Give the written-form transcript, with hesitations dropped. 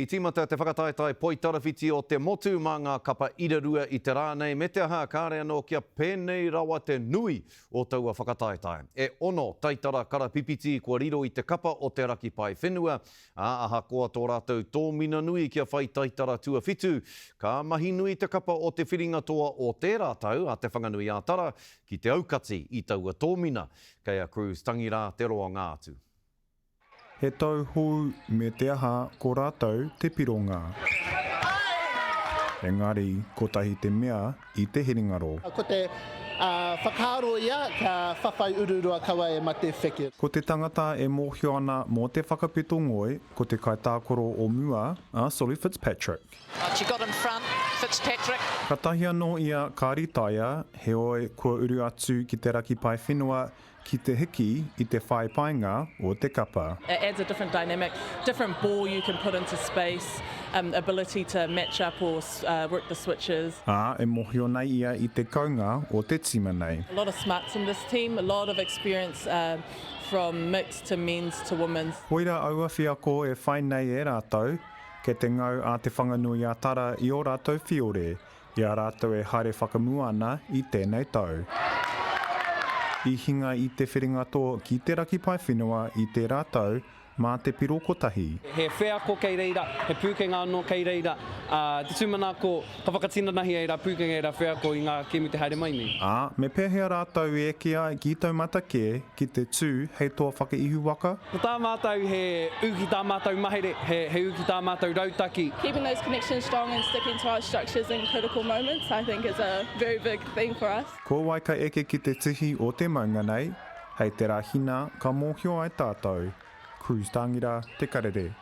I tīmata te whakataetae poitarawhiti o te motu mā ngā kapa irarua i te rā nei, me te aha kāre anō kia pēnei rawa te nui o taua whakataetae. E ono taitara karapipiti kua riro i te kapa o te Raki Paewhenua, ā, ahakoa tō rātou tōmina nui kia whai taitara tuawhitu, ka mahi nui te kapa o te whiringa toa o tērā tau a Te Whanganui-ā-Tara ki te aukati i taua tōmina. Kei a Cruz Tangirā te roanga atu. He tau hou me te aha ko rātou te pironga. Engari kotahi te mea i te heringaro. Ko te whakaaro ia kia whawhai ururua kaua e mate wheke. Ko te tangata e mōhio ana mō te whakapeto ngoi ko te kaitākaro o mua a Solly Fitzpatrick. She got in front, Fitzpatrick. Katahi anō ia ka ritaia, heoi kua uru atu ki te raki paewhenua Ki te hiki i te whai painga o te kapa. It adds a different dynamic, different ball you can put into space, ability to match up or work the switches. Ā, e mōhio nei ia i te kounga o te tīma nei. A lot of smarts in this team, a lot of experience from mixed to men's to women's. Koira aua wheako e whai nei e rātou, kei te ngau a Te Whanganui-a-Tara i ō rātou whiore, I a rātou e haere whakamua ana i tēnei tau. I hinga i te whiringatō ki te raki paewhenua i tērā tau mā te piro kotahi. He wheako kei reira, he pūkenga anō kei reira, ā, te tūmanako ka whakatinanahia ērā pūkenga, ērā wheako i ngā kēmu te haere mai nei. Ā, me pēhea rātou e eke ai ki taumata kē ki te tū hei toa whakaihu waka? Ko tā mātou he ū ki tā mātou mahere, he he ū ki tā mātou rautaki. Keeping those connections strong and sticking to our structures in critical moments I think is a very big thing for us. Ko wai ka eke ki te tihi o te maunga nei? Hei te Rāhina ka mōhio ai tātou. Cruz Tangira, Te Karere.